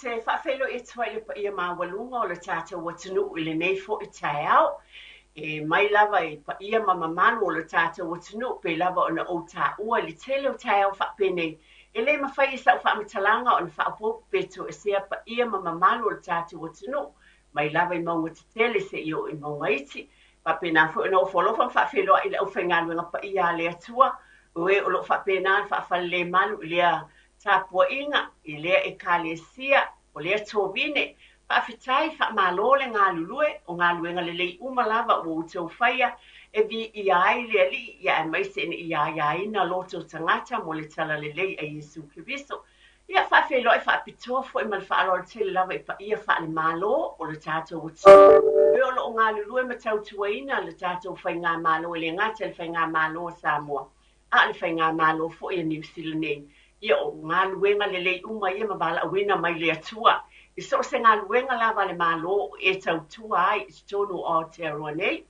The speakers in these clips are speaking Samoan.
te faafeiloai atu ai i le paia maualuga o le tatou atunuu i lenei foi taeao. E mai lava i paia ma mamalu o le tatou atunuu pei lava ona ou taua i le tele o taeao faapenei, e le mafai e sau faamatalaga ona faaopoopo pe toesea paia ma mamalu o le tatou atunuu mai lava i mauga tetele seia oo i mauga iti. Faapena foi ona ofo alofa ma faafeiloai i le aufaigaluega paia a le Atua, o e o lo o faapena ona faafalelemalu i lea tapuaiga, i lea Ekalesia, o lea tovine. Faafetai, faamalo le galulue, o galuega lelei uma lava ua outou faia e viia ai le Alii, ia aemaise ina ia aiaina loto tagata mo le talalelei a Iesu Keriso. Ia, faafeiloai faapitoa foi ma le faaaloalo tele lava i paia faale-Malo o le tatou atunuu, e o lo o galulue ma tautuaina le tatou faigamalo, e le gata i le faigamalo a Samoa, a o le faigamalo foi a Niu Sila nei. Ia, o galuega lelei uma ia ma valaauina mai le Atua i so o se galuega lava a le Malo e tautua ai i totonu o Aotearoa nei.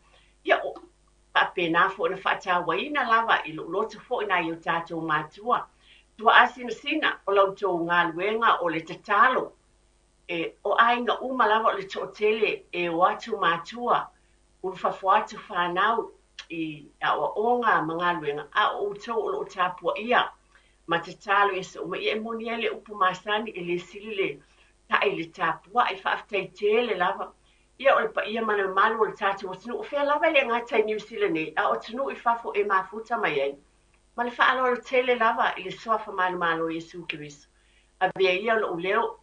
Ia, o faapena foi ona faatauaina lava i lou loto foi nai o tatou matua. Tuaasinasina o la outou galuega o le tatalo, e, o aiga uma lava o le toatele e o atu matua, ulufafo atu fanau i aoaoga ma galuega, a o outou o lo o tapuaia ma tatalo i aso uma. Ia e moni ai le upu masani, e le sili le ta'i i le tapuai. Faafetai tele lava. Ia, o le paia ma le mamalu o le tatou atunuu, o fea lava e le gata i Niu Sila nei, a o atunuu i fafo e mafuta mai ai. Ma le faaaloalo tele lava i le Suafa manumalo o Iesu Keriso. Avea ia lou leo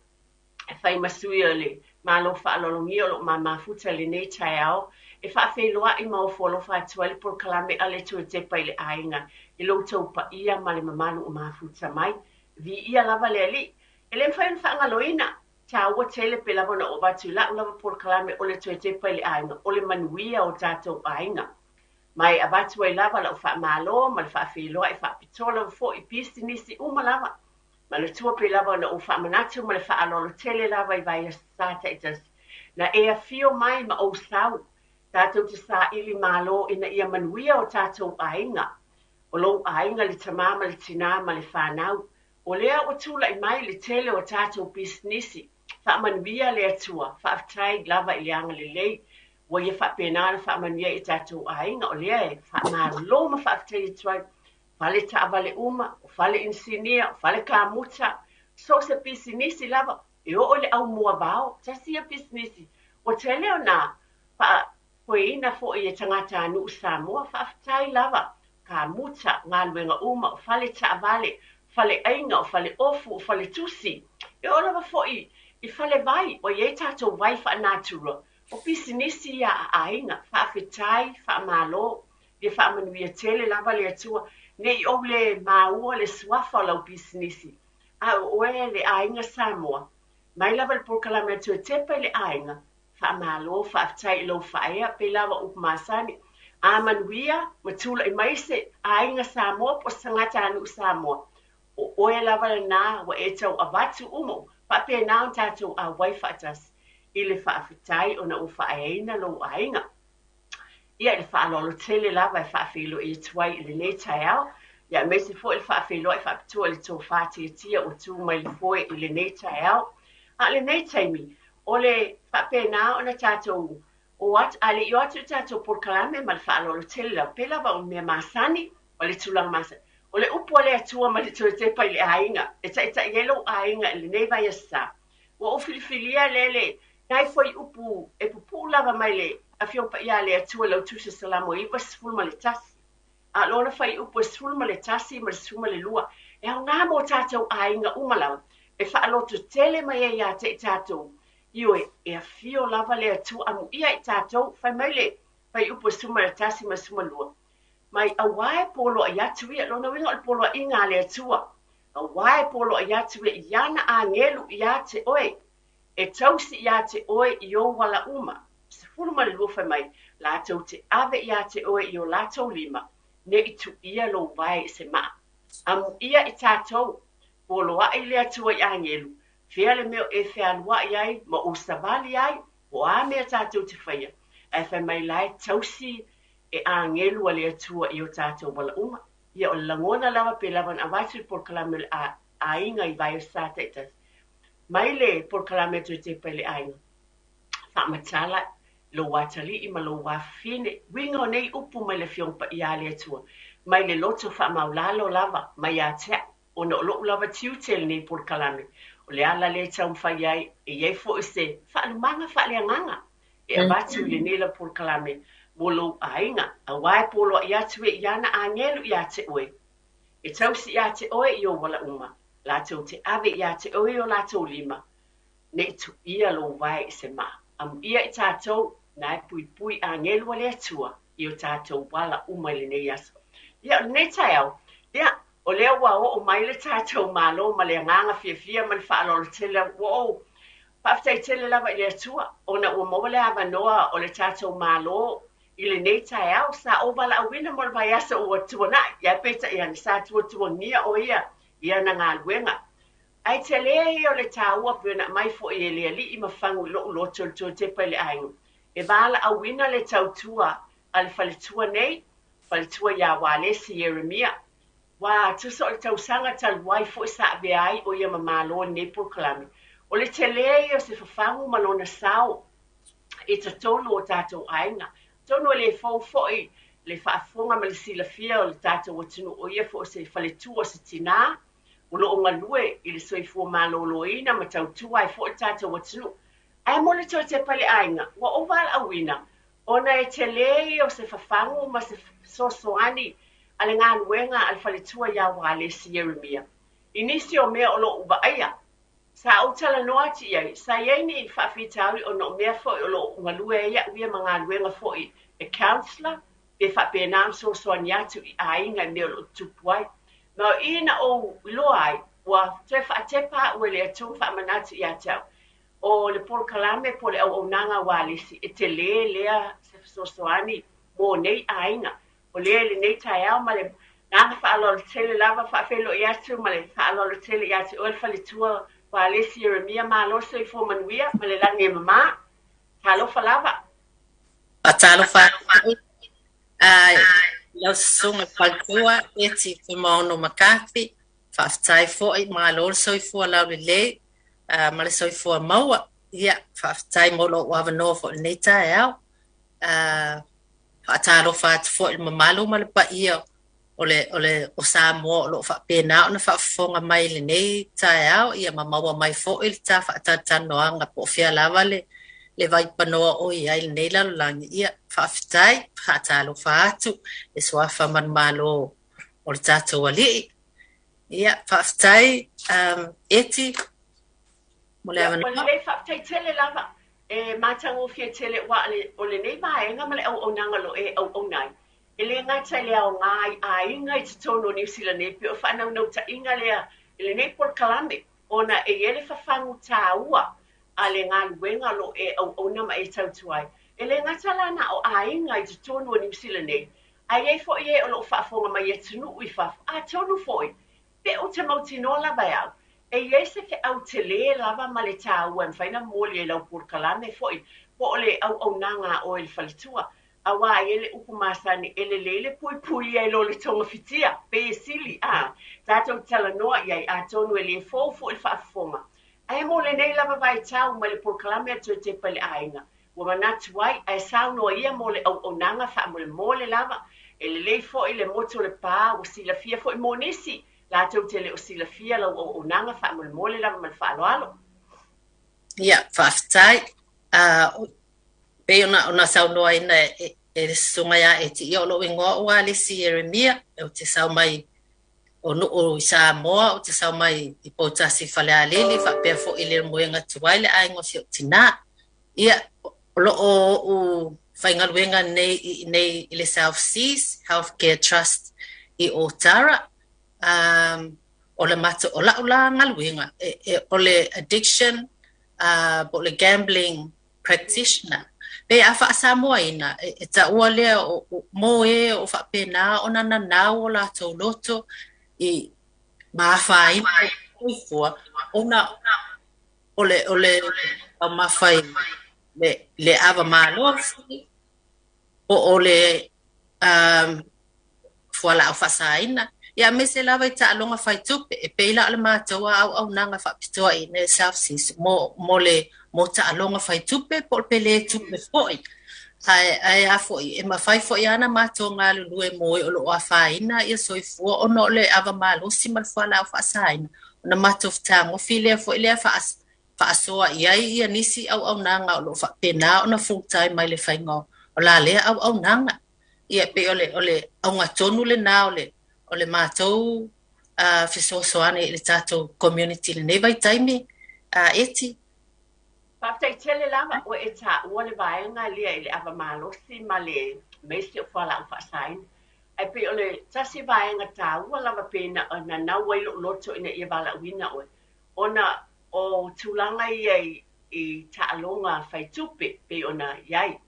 e fai ma sui o le Malo faaaloalogia o lo o mamafuta i lenei taeao, e faafeiloai ma ofo alofa atu ai le polokalame a le Toe Tepa i le Aiga i lo outou paia ma le mamalu o mafuta mai. Viia lava le Alii. E le mafai ona faagaloina taua tele pe lava ona ou avatu i la'u lava polokalame o le toe tepa i le aiga, o le manuia o tatou aiga. Ma e avatu ai lava la'u faamalo ma le faafeiloai faapitoa lava foi i pisinisi uma lava. Manatua pe lava ona ou faamanatu ma le faaaloalo tele lava i vaiaso sa taitasi na e afio mai ma ou sau tatou te saili malo ina ia manuia o tatou aiga. O lou aiga le tamā ma le tinā ma le fanau. O lea ua tulai mai le tele o tatou pisinisi, faamanuia le Atua, faafetai lava i le agalelei ua ia faapena ona faamanuia i tatou aiga. O lea e faamalo ma faafetai atu ai, fale taavale uma, o fale inisinia, o fale kamuta, so o se pisinisi lava, e oo i le au moavao, tasi ia pisinisi ua tele ona faafoeina foi e tagatanuu Samoa. Faafetai lava, kamuta, galuega uma, o fale taavale, fale aiga, o fale ofu, o fale tusi, e oo lava foi i fale vai, ua i ai tatou vai faanatura, o pisinisi ia a aiga. Faafetai, faamalo, ia faamanuia tele lava le Atua. Ne i ou le maua le suafa o lau pisinisi, a o oe le aiga Samoa, mai lava le polokalame a Toe Tepa i le Aiga. Faamalo, faafetai i lou faaea, pei lava o upu masani. A manuia ma tulai mai se aiga Samoa po o se tagatanuu Samoa, o oe lava lena ua e tau avatu uma, faapena ona tatou auai faatasi i le faafetai ona ua faaeaina lou aiga. Ia, i le faaaloalo tele lava e faafeiloai atu ai i lenei taeao, ia aemaise foi le faafeiloai faapitoa i le tofa tiatia ua tu mai le foe i lenei taeao. A o lenei taimi, o le faapena ona tatou o atu, a le i o atu i le tatou polokalame ma le faaaloalo tele lava, pei lava o mea masani, o le tulaga masani, o le upu a le Atua ma le toe tepa i le aiga, e taitai ai lou aiga i lenei vaiaso sa. Ua ou filifilia lea le nai fuaiupu e pupuu lava mai le Afioga Paia a le Atua i lau Tusi Salamo 91. A o lona fuaiupu e 11 ma le 12, e aoga mo tatou aiga uma lava, e faalototele mai ai ia te i tatou, ioe, e afio lava le Atua amuia i tatou. Fai mai le fuaiupu e 11 ma le 12, mai auā e poloai atu ia, lona uiga o le poloaiga a le Atua, auā e poloai atu ia i ana agelu iā te oe, e tausi iā te oe i ou ala uma. 12 fai mai, latou te ave iā te oe i o latou lima, ne i tuia lou vae i se maa. Amuia i tatou, poloai le Atua i agelu, fea le mea o e fealuai ai ma ou savali ai, po o a mea tatou te faia, ae fai mai la e tausi e agelu a le Atua i o tatou ala uma. Ia, o le lagona lava pe lava ona avatu le polokalame o le aiga i vaiaso sa taitasi. Mai le polokalame a Toe Tepa i le Aiga, faamatala lou atalii ma lou afafine, uiga o nei upu mai le Afioga Paia a le Atua, mai le loto faamaulalo lava mai ia te a'u, ona o lo'u lava tiute lenei polokalame, o le ala lea e taumafai ai e i ai foi se faalumaga faaleagaga e avatu i lenei lava polokalame mo lou aiga, auā e poloa'i atu e i ana agelu iā te oe, e tausi iā te oe i ou ala uma, latou te ave iā te oe i o latou lima, ne i tuia lou vae i se maa. Amuia i tatou, na e puipui agelu a le Atua i o tatou ala uma i lenei aso. Ia, o lenei taeao, ia, o lea ua oo mai le tatou Malo ma le agaga fiafia ma le faaaloalo tele. Ua ou faafetai tele lava i le Atua ona ua maua le avanoa o le tatou Malo i lenei taeao. Sa ou valaauina mo le vaiaso ua tuanai, ae peitai ane sa tuatuagia o ia i ana galuega. Ae tele ia o le taua pei ona aumai foi e le Alii ma fagu i lou loto i le Toe Tepa i le Aiga, e valaauina le tautua a le faletua nei, faletua ia Ualesi Ieremia. Ua tusa o le tausaga talu ai foi sa avea ai o ia ma Malo i lenei polokalame. O le tele ia o se fafagu ma lona sao i totonu o tatou aiga. Atonu e le fou foi le faafofoga ma le silafia o le tatou atunuu o ia foi o se faletua o se tinā o lo o galue i le soifua maloloina ma tautua ai foi le tatou atunuu. Ae mo le Toe Tepa i le Aiga, ua ou valaauina ona e tele ia o se fafagu ma se fesoasoani a le galuega a le faletua ia Ualesi Ieremia i nisi o mea o lo o ou vaaia. Sa ou talanoa atu i ai, sa i ai ni faafitauli ona o mea foi o lo o galue ai au ia ma galuega foi e counsellor pe faapena ona fesoasoani atu i aiga i mea o lo o tutupu ai. Ma o i na ou iloa ai, ua toe faatepa a'u e le Atua ma faamanatu ia te a'u, o le polokalame po o le auaunaga a Ualesi e telē lea se fesoasoani mo nei aiga. O lea i lenei taeao ma le agaga faaaloalo tele lava, faafeiloai atu ma le faaaloalo tele ia te oe le faletua Ualesi Ieremia. Malo le soifua manuia ma le lagi e mama. Talofa lava. Faatalofa atu foi i lau susuga i le faletua Eti Fuimaono McCarthy. Faafetai foi, malo le soifua laulelei ma le soifua maua. Ia, faafetai mo lou avanoa foi i lenei taeao. Faatalofa atu foi i le mamalu ma le paia o le, o le, o Samoa o lo o faapena ona faafofoga mai i lenei taeao, ia ma maua mai foi le ta faatalatalanoaga po o fea lava le, le vaipanoa o i ai i lenei lalolagi. Ia, faafetai, faatalofa atu i le suafa manumalo o le tatou Alii. Ia, faafetai, Eti, mo le Ia, ua avanoa. lelei, faafetai tele lava. E matagofie tele aua o lenei vaega ma le auaunaga o lo o e auauna ai, e le gata i le aoga i aiga i totonu o Niu Sila nei, pei o le faanaunautaiga lea i lenei polokalame, ona e i ai le fafagu taua a le galuega o lo o e auauna ma e tautua ai. E le gata la na o aiga i totonu o Niu Sila nei, ae i ai foi e o lo o faafofoga mai i atunuu i fafo, atonu foi pe ou te mautinoa lava e au, e i ai se feau telē lava ma le taua e mafai ona momoli e lau polokalame foi po o le auaunaga a oe i le faletua. Auā e i ai le upu masani, e lelei le puipuia i lo le togafitia, pei e sili, a tatou talanoa i ai, atonu e le fou foi le faafofoga. Ae mo lenei lava vaitau mai le polokalame a Toe Tepa i le Aiga, ua manatu ai, ae saunoa ia mo le auaunaga faamolemole lava. E lelei foi le motu o le pa, ua silafia foi mo nisi latou te le o silafia lau auaunaga faamolemole lava ma le faaaloalo. Ia, faafetai. Pei ona, ona saunoaina e, e le susuga ia Eti, ia o lou igoa ua Alesi Ieremia, ou te sau mai o Nuu i Samoa, ou te sau mai i Poutasi i Falealili, faapea foi i Lemoega Tuai, le aiga o si ou tinā. Ia, o lo o ou faigaluega nei i inei i le South Seas Healthcare Trust i Otara. Um, o le matou, o la'u la galuega, e, e, o le addiction uh, po o le gambling practitioner. Pe a faa-Samoaina, e, e taua lea o, o, mo e o faapena ona nanau o latou loto i ma afaina o soifua ona o le, o le taumafa i le, le ava malosi po o le um, fualaau faasaina. Ia aemaise lava i taaloga fai tupe, e pei la o le matou lava auaunaga faapitoa i inei i South Seas mo, mo le mo taaloga fai tupe po o le pele tupe foi. Ae, ae a foi, e mafai foi lava ona matou galulue mo e o lo o afaina ia soifua ona o le ava malosi ma le fualaau faasaina, ona matou fetagofi lea foi lea faasoa i ai ia nisi auaunaga o lo o faapena ona full time mai le faiga o la lea auaunaga. Ia pei o le, o le auga tonu lena o le, o le matou fesoasoani i le tatou community i lenei vaitaimi, Eti. Faafetai tele lava ua e taua le vaega lea i le ava malosi ma le aemaise o fualaau faasaina. Ae pei o le tasi vaega taua lava pei na nanau ai lou loto ina ia valaauina oe, ona o tulaga ia i taaloga fai tupe pei ona i ai.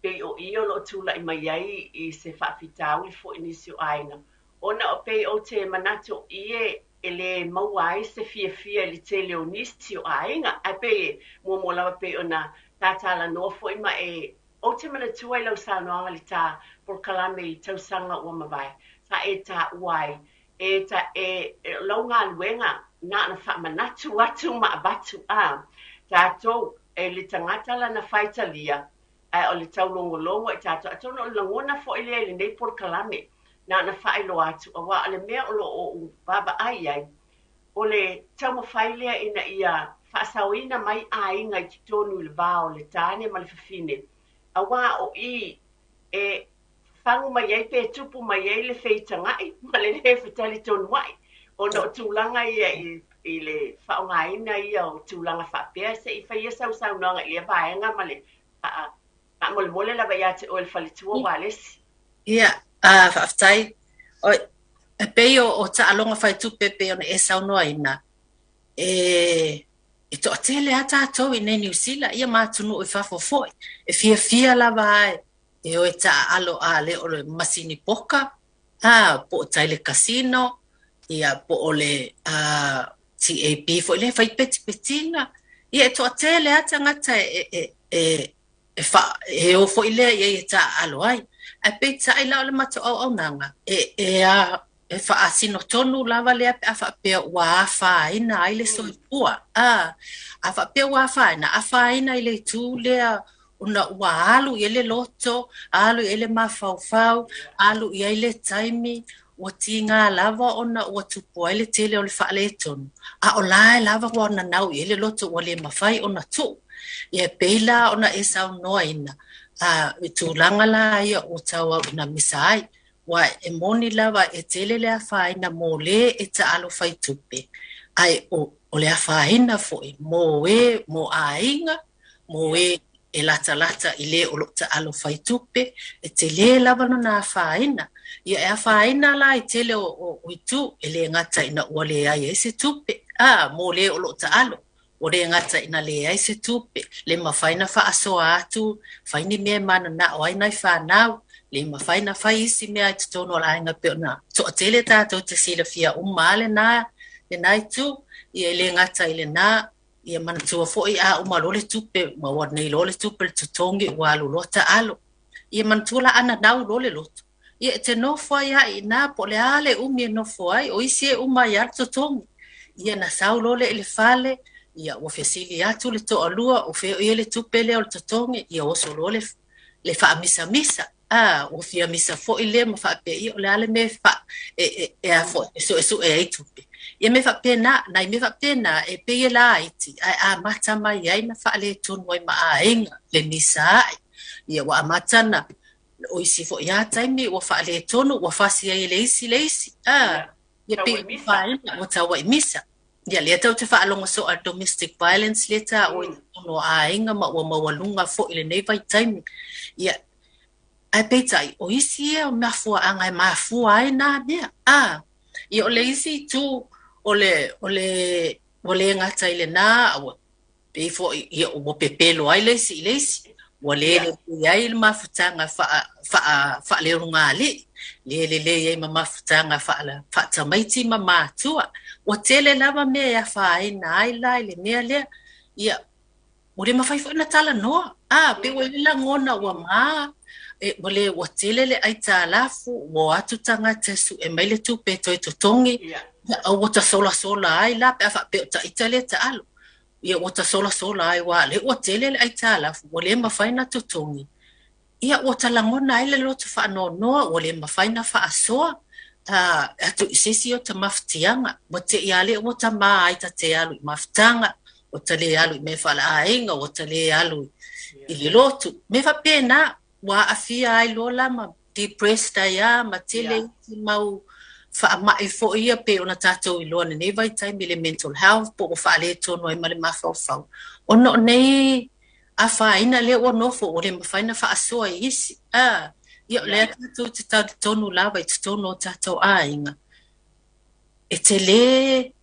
Pei o i o lo o tulai mai ai i se faafitauli foi i nisi o aiga, ona o pei ou te manatu o i e lē maua ai se fiafia i le tele o nisi o aiga, ae pei e muamua lava pei ona ta talanoa foi ma e ou te manatua i lau saunoaga i le ta polokalame i tausaga ua mavae, sa e taua ai e ta e lau galuega na ona faamanatu atu ma avatu a tatou e le tagata lana faitalia, ae o le taulogologo i tatou. Atonu o le lagona foi lea i lenei polokalame, na ona faailoa atu, aua o le mea o lo o ou vaavaai i ai, o le taumafai lea ina ia faasaoina mai aiga i totonu i le va o le tane ma le fafine, aua o i e fagu mai ai pe tupu mai ai le feitaga'i ma le lē fetalitonua'i, ona o tulaga ia i le faaaogaina ia o tulaga faapea. Se i faia sau saunoaga i lea vaega ma le faamolemole lava ia te oe le faletua ua Alesi. Ia, faafetai. E pei o taaloga fai tupe pei ona e saunoaina, e toatele lava tatou i inei Niu Sila, ia ma atunuu i fafo foi, e fiafia lava ai e o e taaalo a le o le masini poka, a po o tai le casino, ia po o le TAB foi lea fai petipetiga. Ia e toatele lava tagata e o foi lea i ai e taaalo ai. Ae peitai la o le matou auaunaga, e faasino tonu lava lea pe a faapea ua afaina ai le soifua. A faapea ua afaina, afaina i le itu lea ona ua alu i ai le loto, alu i ai le mafaufau, alu i ai le taimi, ua tiga lava ona ua tupu ai le tele o le faaletonu, a o la e lava ua nanau i ai le loto ua le mafai ona tuu. Ia pei la ona e saunoaina, i tulaga la ia ua tauau ina misa ai, ua e moni lava e tele le afaina mo le e taalo fai tupe, ae o le afaina foi mo e, mo aiga, mo e e latalata i le o lo o taalo fai tupe, e tele lava lona afaina. Ia e afaina la i tele o itu, e le gata ina ua leai ai se tupe, mo le o lo o taalo, ua le gata ina leai se tupe, le mafai na faasoa atu, fai ni mea e mananao ai nai fanau, le mafai na fai isi mea i totonu o le aiga pei ona toatele tatou te silafia uma lava lena itu. Ia e le gata i lena, ia manatua foi a uma loa le tupe, maua nei loa le tupe le totogi ua alu loa taalo. Ia manatua la a nanau loa le loto, ia e te nofo ai lava i ina po o le a le umi e nofo ai, o isi e uma ai lava le totogi. Ia na sau loa lea i le fale, ia ua fesili atu le toalua, o fea o i ai le tupe lea o le totogi, ia oso loa le faamisamisa. Ua fia misa foi lea ma faapea, ia o le a le mea e a foi, e suesue ai tupe. Ia mea faapena, nai mea faapena, e pei e laiti, ae amata mai ai na faaletonu ai ma aiga, le misa ae. Ia ua amata na, o isi foi lava taimi ua faaletonu, ua fasi ai e le isi le isi. Ia pei ua tauai misa. Ia lea tatou te faalogo soo i domestic violence lea taua i totonu o aiga ma ua maualuga foi i lenei vaitaimi. Ia, ae peitai, o isi ia o mafuaaga e mafua ai nā mea. Ia o le isi itu o le, o le, ua le gata i lena, ua pei foi, ia ua pepelo ai le isi i le isi. Ua le lelei ai le mafutaga faaleulugalii, le lelei ai ma mafutaga faatamaiti ma matua. Ua tele lava mea e afaina ai la i le mea lea. Ia, ua le mafai foi ona talanoa. Pei ua i ai le lagona ua ma, E, ua le, ua tele le aitalafu, ua o atu tagata e su'e mai le tupe e toe totogi, ia, a ua tasolasola ai la pe a faapea o ta'ita lea taalo. Ia ua tasolasola ai aua o lea ua tele le aitalafu, ua le mafai ona totogi. Ia ua talagona ai le loto faanoanoa, ua le mafai ona faasoa atu i se isi o ta mafatiaga. Ua te i lava lea ua ta ma ai ta te alu i mafutaga, ua ta lē alu i mea faaleaiga, ua ta lē alu i le lotu. Mea faapena, ua aafia ai loa la ma depressed ai lava ma tele isi mau faamai foi ia pei ona tatou iloa i lenei vaitaimi i le mental health po ua faaletonu ai ma le mafaufau. Ona o nei afaina lea ua nofo ua le mafai ona faasoa i isi. A, ia o lea tatou te talitonu lava i totonu o tatou aiga, e tele,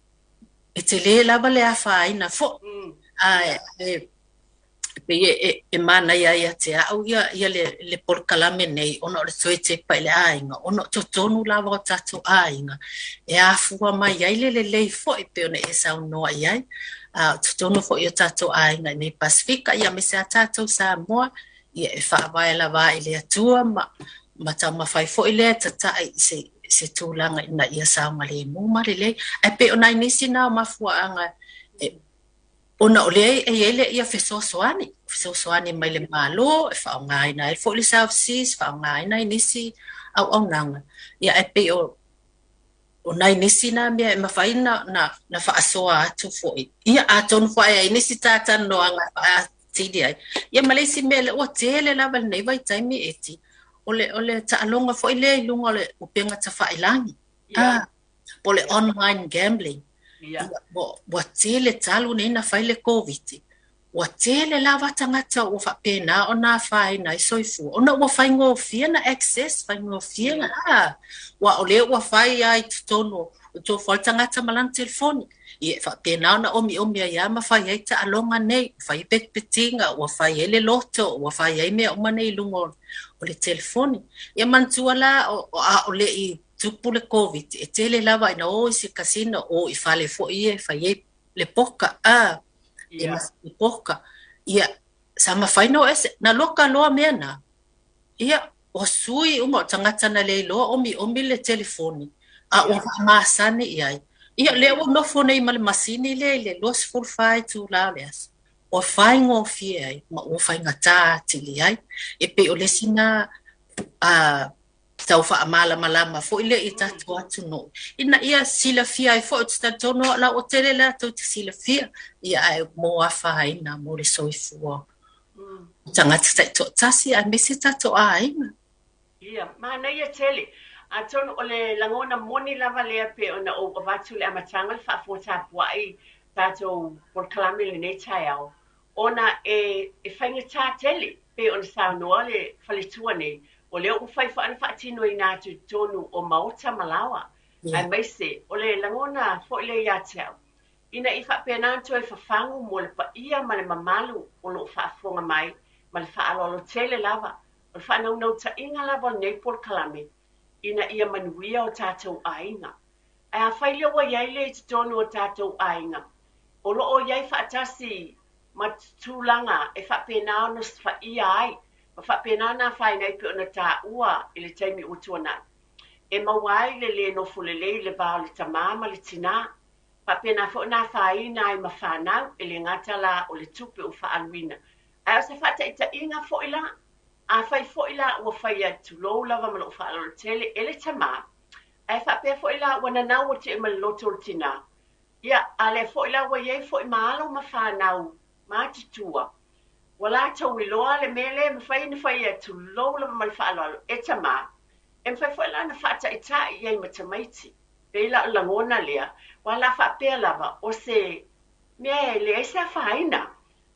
e tele lava le afaina foi. Ae e pei e, e manaia ia te au ia, ia le, le polokalame nei ona o le toe tepa i le aiga, ona o totonu lava o tatou aiga e afua mai ai le lelei foi pei ona e saunoa i ai. A o totonu foi o tatou aiga i nei Pasefika, ia aemaise lava tatou Samoa, ia e faavae lava i le Atua ma, ma taumafai foi lea e tata'i i se, se tulaga ina ia saogalemu ma lelei. Ae pei o nai nisi na o mafuaaga e, ona o lea e i ai le ia fesoasoani, fesoasoani mai le Malo e faaaogaina ai foi le South Seas, faaaogaina ai nisi auaunaga. Ia ae pei o o nai nisi na mea e mafai na, na, na faasoa atu foi. Ia atonu foi ai nisi talatalanoaga e faatili ai. Ia ma le isi mea lea ua tele lava i lenei vaitaimi Eti, o le, o le taaloga foi lea i luga o le upega tafailagi. Ah, po o le online gambling. Ia, ua, ua tele talu nei na fai le Koviti. Ua tele lava tagata ua faapena ona afaina ai soifua ona ua faigofie na access, faigofie na a, aua o lea ua fai lava i totonu o tofu lava le tagata ma lana telefoni. Ia e faapena ona omiomi ai lava ma fai ai taaloga nei, ua fai ai petipetiga, ua fai ai le loto, ua fai ai mea uma nei i luga o le telefoni. Ia manatua la o, a o le i tupu le Koviti, e tele lava ina o i se casino, o i fale foi ia e fai ai le poka, a, e le poka. Ia, sa mafai ona o ese, na loka loa mea na. Ia, ua sui uma o tagata na le iloa omiomi le telefoni, a ua faamasani i ai. Ia, lea ua nofo nei ma le masini lea i le 24 itula o le aso. Ua faigofie ai ma ua faigata atili ai. E pei o le isi na a, tau faamalamalama foi lea i tatou atunuu ina ia silafia ai foi. Ou te talitonu o la ua tele latou te silafia, ia ae mo afaina mo le soifua o tagata taitoatasi aemaise tatou aiga. Ia, manaia tele. Atonu o le lagona moni lava lea pei ona ou avatu i le amataga o le faafofoga tapuai tatou polokalame i lenei taeao, ona e e faigata tele pei ona saunoa le faletua nei, o lea ua mafai foi ona faatinoina atu i totonu o maota ma laoa, aemaise o le lagona foi lea ia te au, ina i faapena ona toe fafagu mo le paia ma le mamalu o lo o faafofoga mai ma le faaaloalo tele lava. O le faanaunautaiga lava o lenei polokalame, ina ia manuia o tatou aiga. Ae afai lea ua i ai lea i totonu o tatou aiga, o lo o i ai faatasi ma tulaga e faapena ona osofaiia ai ma faapena ona afaina ai pei ona taua i le taimi ua tuanai, e maua ai le lē nofo lelei i le va o le tamā ma le tinā. Faapena foi ona afaina ai ma fanau, e le gata la o le tupe ua faaaluina, ae o se faataitaiga foi la. Afai foi la ua faia, tulou lava ma lou faaaloalo tele, e le tamā, ae faapea foi la ua nanau atu i ai ma le loto o le tinā, Ia, a lea foi la ua i ai foi ma alo ma fanau matutua, ua latou iloa le mea lea e mafai ona fai atu, tulou lava ma le faaaloalo, e tamā, e mafai foi la ona faataitai i ai ma tamaiti. Pei la o le lagona lea, aua la faapea lava, o se mea e leai se afaina,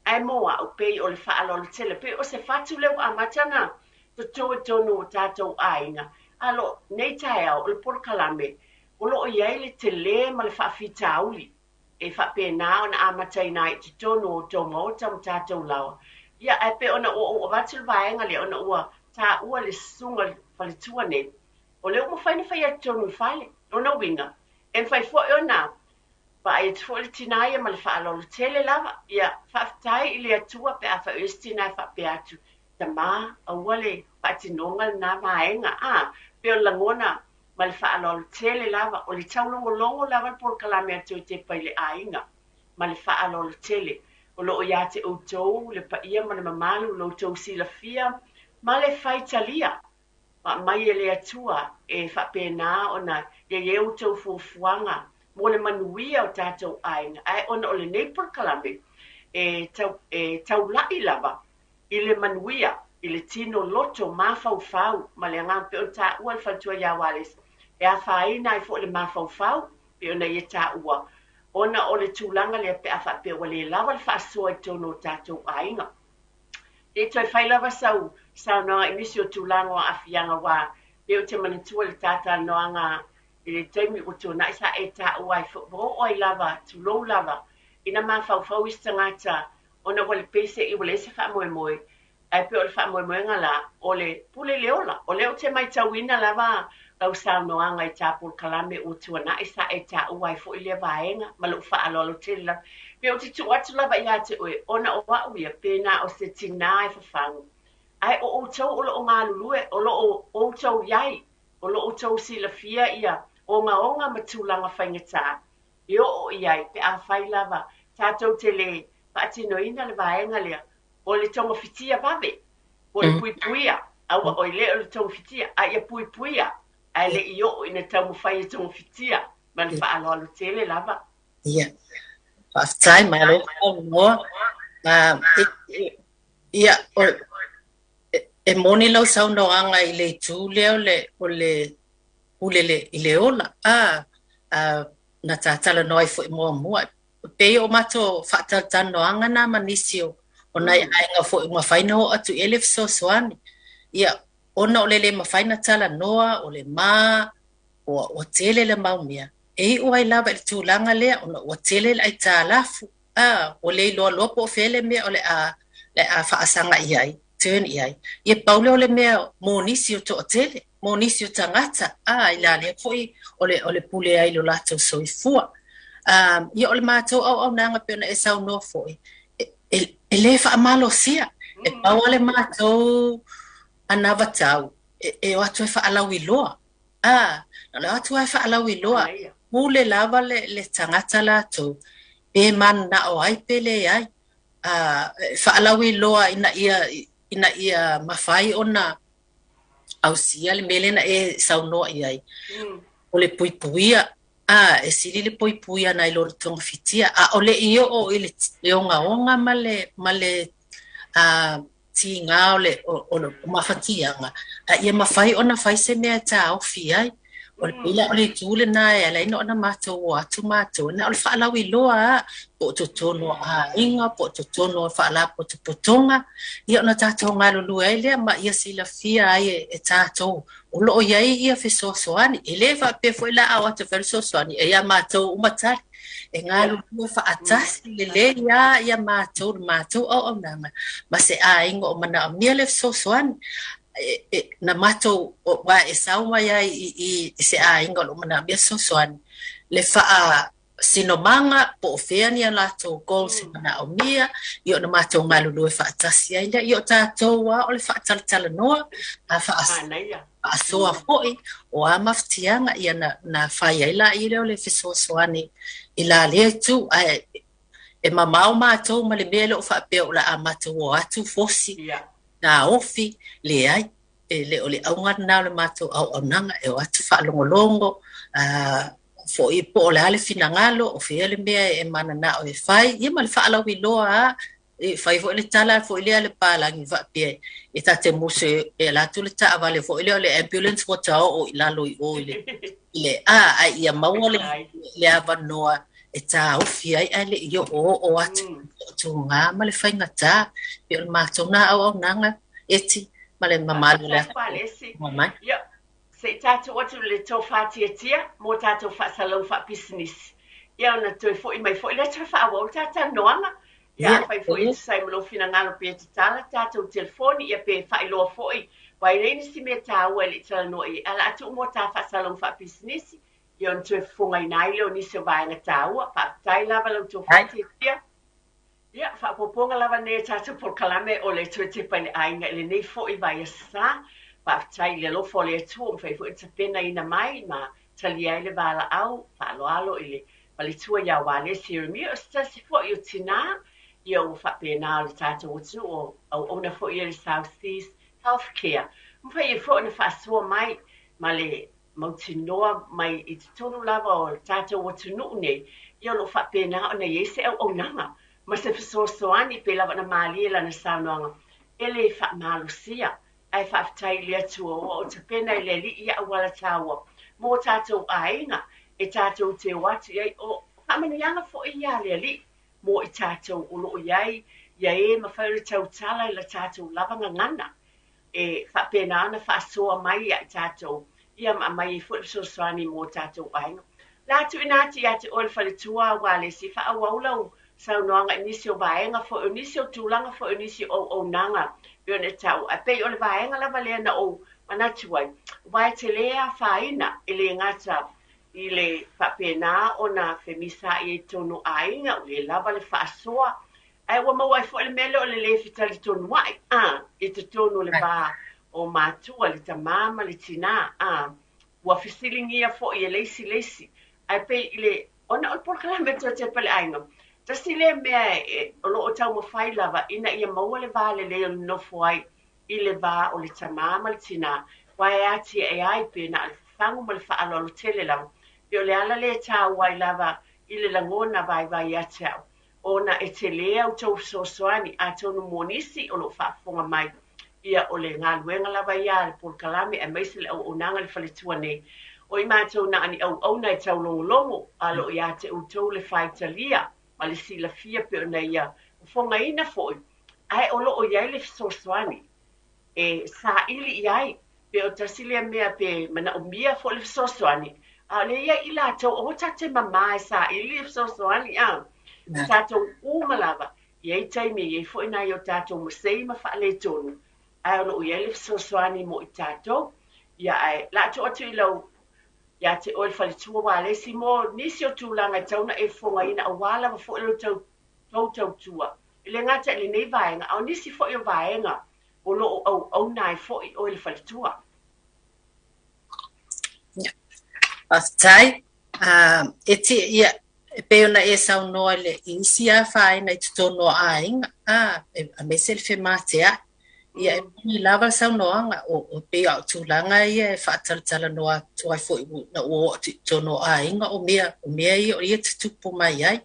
ae mo au, pei o le faaaloalo tele, pei o se fatu lea ua amata ona toto i totonu o tatou aiga, a lo nei taeao, o le polokalame, O lo o i ai le tele ma le faafitauli e faapena ona amataina ai i totonu o outou maota ma tatou laoa. Ia, ae pei ona ua ou avatu le vaega lea ona ua taua le susuga i le faletua nei, o lea ua mafai ona fai atu totonu i fale. Lona uiga, e mafai foi ona vaai atu foi le tina ia ma le faaaloalo tele lava. Ia, faafetai i le Atua pe afai o i ai se tina e faapea atu, Tamā, aua le faatinoga lena vaega, a, pei o le lagona ma le faaaloalo tele lava, o le taulogologo lava le polokalame a Toetepa i le aiga, ma le faaaloalo tele. O lo o ia te outou le paia ma le mamalu, lo outou silafia ma le faitalia ma aumai e le Atua e faapena ona i ai a outou fuafuaga mo le manuia o tatou aiga. Ae ona o lenei polokalame e tau, e taulai lava i le manuia, i le tino loto mafaufau ma le agaga pei ona taua le faletua ia Wallace, e afaina ai foi le mafaufau pei ona ia taua, ona o le tulaga lea pe a faapea ua le lava le faasoa i totonu o tatou aiga. Se i toe fai lava sau saunoaga i nisi o tulaga o aafiaga aua pei ou te manatua le ta talanoaga i le taimi ua tuanai sa e taua ai foi, ua oo ai lava, tulou lava, ina mafaufau isi tagata ona ua le pei se i ua leai se faamoemoe, ae pei o le faamoemoega la, o le pule i le ola. O lea ou te matauina lava lau saunoaga i ta polokalame ua tuanai sa e taua ai foi lea vaega ma lou faaaloalo tele lava. Pei ou te tuu atu lava ia te oe, ona o au ia, pe na o se tinā e fafagu, ae o outou o lo o galulue, o lo o outou i ai, o lo o outou silafia ia ogaoga ma tulaga faigata e oo i ai pe afai lava tatou te le faatinoina le vaega lea o le togafitia vave, po o le puipuia, aua oi le o le togafitia, a ia puipuia, ae le i oo ina taumafai e togafitia, ma le faaaloalo tele lava. Ia, faafetai, malo saunoa. Ia, e moni lau saunoaga i le itu lea o le pule i le ola. A, na ta talanoa ai foi muamua. Pei o matou faatalatalanoaga na ma nisi o nai aiga foi ua mafai ona oo atu i ai le fesoasoani. Ia, ona o le le mafai ona talanoa, o le ma, ua tele le mau mea. E iu ai lava i le tulaga lea, ona ua tele le aitalafu. A, ua le iloa loa po o fea le mea o le a faasaga i ai, turn i ai. Ia pau lea o le mea mo nisi o toatele, mo nisi o tagata, a, i la lea foi o le pule ai i lo latou soifua. Ia o le matou auaunaga pei ona e saunoa foi, e le faamalosia. E pau lava le matou anavatau, e o atu e faalauiloa. A, na o le o atu lava e faalauiloa, pule lava le tagata latou, pe mananao ai pe leai. A, faalauiloa ina ia mafai ona ausia le mea lea na e saunoa i ai. O le puipuia, a, e sili le puipuia nai lo le togafitia. A o le i oo i le ogaoga ma le tiga o le mafatiaga, a ia mafai ona fai se mea e taofi ai. O le pei la o le itu lena e ala ai ona matou o atu matou, na o le faalauiloa lava, po o totonu o aiga, po o totonu o faalapotopotoga, ia ona tatou galulue ai lea ma ia silafia ai e tatou o lo o i ai ia fesoasoani. E le faapea foi la a o atu e fai le fesoasoani, e ia matou uma tali. E galulue faatasi lelei lava ia matou, le matou auaunaga ma se aiga o manaomia le fesoasoani. Na matou, aua e sau mai ai i se aiga o lo o manaomia fesoasoani, le faasinomaga po o fea ni a latou goals e manaomia, ia ona matou galulue faatasi ai lea. Ia o tatou lava o le faatalatalanoa, a faasoa foi o a mafatiaga, ia na fai ai laia lea o le fesoasoani i la lea itu. Ae e mamao matou ma le mea e le o faapea o le a matou o atu fosi, taofi, leai, e le o le auga lena o le matou auaunaga, e o atu faalogologo, foi po o le a le finagalo, o fea le mea e mananao e fai, ia ma le faalauiloa lava, e fai foi le tala foi lea a le palagi faapea, e ta te musu e ala atu le taavale foi lea o le ambulance ua taoo i lalo i o i le a, ae ia maua le avanoa e taofi ai ae le i oo atu i toatuga ma le faigata. Pei o le matou na auaunaga eti ma le mamalu o le atunuu mai. Ia, se i tatou atu i le tofa tiatia mo tatou faasalalauga faapisinisi. Ia ona toe foi mai foi lea toe faaauau le ta talanoaga. Ia, afai foi e tusa ai ma lou finagalo pe tatala tatou telefoni, ia pe faailoa foi, aua e leai nisi mea taua e le i talanoa i ai, ae o le a tuu mo ta faasalalauga faapisinisi, ia ona toe fofogaina ai lea o nisi o vaega taua. Faafetai lava lau tofa tiatia. Ia, faaopoopoga lava lenei o tatou polokalame o le toe tepa i le aiga i lenei foi vaiaso sa. Faafetai i le alofa o le Atua ua mafai foi ona tapenaina mai ma talia ai le valaau faaaloalo i le faletua ia Ualesi Ieremia, o se tasi foi o tinā ia ua faapena o le tatou atunuu o auauna foi ia i le South Seas Healthcare. Mafai ai foi ona faasoa mai ma le mautinoa mai i totonu lava o le tatou atunuu nei, ia o lo o faapena ona i ai se auaunaga ma se fesoasoani pei lava ona malie lana saunoaga e le faamalosia. Ae faafetai i le Atua ua o tapena e le Alii ia auala taua mo tatou aiga e tatou te o atu i ai. O faamanuiaga foi ia a le Alii mo i tatou o lo o i ai ia e mafai ona tautala i la tatou lava gagana e faapena ona faasoa mai ia i tatou, ia ma aumai ai foi le fesoasoani mo tatou aiga. O le a tuuina atu ia te oe le faletua Ualesi, faaauau lau saunoaga i nisi o vaega foi, o nisi o tulaga foi, o nisi o auaunaga pei ona e taua. Ae pei o le vaega lava lea na ou manatu ai, aua e tele afaina, e le gata i le faapena ona femisaai ai i totonu o aiga, ua le lava le faasoa, Ae ua maua ai foi le mea lea o le le fetalitonua'i, a, i totonu o le va o matua, le tamā ma le tinā, a, ua fesiligia foi e le isi le isi. Ae pei i le, ona o le polokalame Toe Tepa i le Aiga, tasi lea mea e, o lo o taumafai lava ina ia maua le va lelei o le nofo ai i le va o le tamā ma le tinā, aua e atiae ai pe na o le fafagu ma le faaaloalo tele lava. Pei o le ala lea e taua ai lava i le lagona vaivai ia te au, ona e tele a outou fesoasoani, atonu mo nisi o lo o faafofoga mai, ia o le galuega lava ia a le polokalame aemaise le auaunaga i le faletua nei. O i matou na o ni auauna e taulogologo, a o lo o ia te outou le faitalia ma le silafia pei ona ia fofogaina foi, ae o lo o i ai le fesoasoani e saili i ai. Pe o tasi lea mea pe manaomia foi le fesoasoani, a o lea e i ai i latou, aua tatou te mamā e saili le fesoasoani, a. O tatou uma lava, e i ai taimi e i ai foi nai o tatou masei ma faaletonu, ae o lo o i ai le fesoasoani mo i tatou. Ia, ae o le a tuu atu i lau, ia te oe le faletua Ualesi mo nisi o tulaga e tatau ona e fofogaina aua lava foi lo tou tautua, e le gata i lenei vaega, a o nisi foi o vaega o lo o auauna ai foi oe le faletua. Faafetai. E ti, ia, e pei ona e saunoa i le i isi afaina i totonu o aiga, a, e, aemaise le fematea'i. Ia, e moni lava le saunoaga, o, o pei a o tulaga ia e faatalatalanoa atu ai foi ina ua oo atu i totonu o aiga, o mea, o mea ia o ia tutupu mai ai.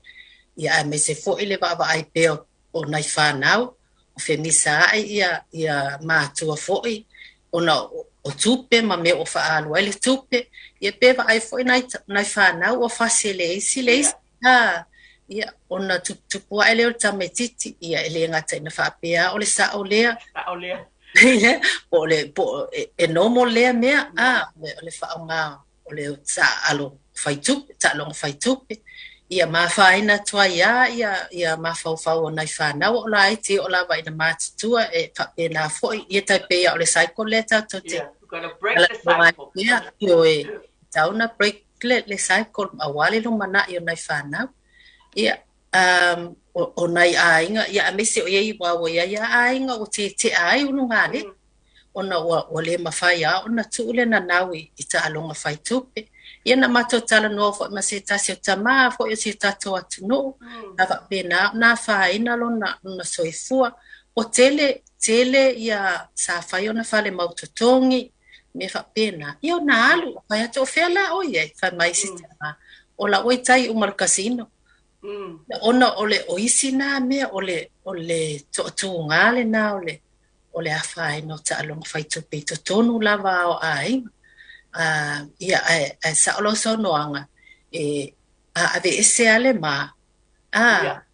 Ia, aemaise foi le vaavaai pea o, o nai fanau, o femisaai ia, ia matua foi, ona o, o tupe ma mea ua faaalu ai le tupe, ia pe vaai foi nai, nai fanau ua fasi e le isi le isi. Yeah. Ia, ona tuputupu ae lea o le tamaititi, ia e le gata ina faapea o le sa'o lea. Sa'o lea. Po o le, po o, e, e normal lea mea, a, o le faaaoga o le taaalo fai tupe, taaloga fai tupe, ia ma afaina atu ai lava ia, ia mafaufau o nai fanau o laiti e oo lava ina matutua e faapena foi, ia tai pei lava o le cycle lea tatou te Yeah, you gotta break the cycle. Ia, ioe, tatau ona break le, le cycle aua le lumanai o nai fanau. Ia, um, o, o nai aiga, ia aemaise o iai aua ua iai lava aiga ua tetea ai ulugalii. Ona ua, ua le mafai lava ona tuu le nanau i, i taaloga fai tupe. Ia na matou talanoa foi ma se tasi o tamā foi o si o tatou atunuu, na faapena ona afaina lona, lona soifua. Ua tele, tele ia sa fai ona fale mau totogi, mea faapena. Ia ona alu, fai atu, o fea la oe i ai? Fai mai si tamā, o la ua i tai uma i le casino. Ona o le, o isi nā mea o le, o le toatuga lenā o le, o le afaina o taaloga fai tupe i totonu lava o aiga. Ia, ae, ae sa'o lau saunoaga, e a aveese lava le ma, a,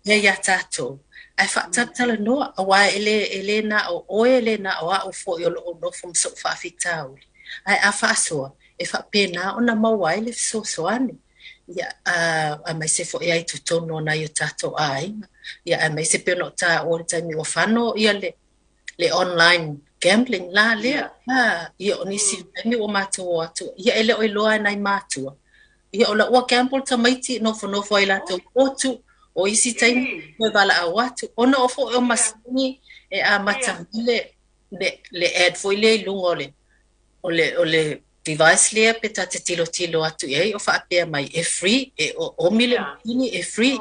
ia iā tatou, ae faatalatalanoa, aua e le, e le na o oe, e le na o a'u foi o lo o nofo ma so'u faafitauli, ae a faasoa, e faapena ona maua ai le fesoasoani. Ia, a, aemaise foi ai i totonu o nai o tatou aiga. Ia, aemaise pei ona ou taua i le taimi ua fano ia le, le online gambling la lea. A, ia o nisi taimi ua matou o atu, ia e le o iloa e nai matua. Ia o la ua gamble tamaiti, nofonofo ai latou potu, O isi taimi toe valaau atu ona o foi o masini e amata mai le le ad foi lea i luga o le o le o le device lea pe ta te tilotilo atu i ai o faapea mai e free, e omi le masini e free.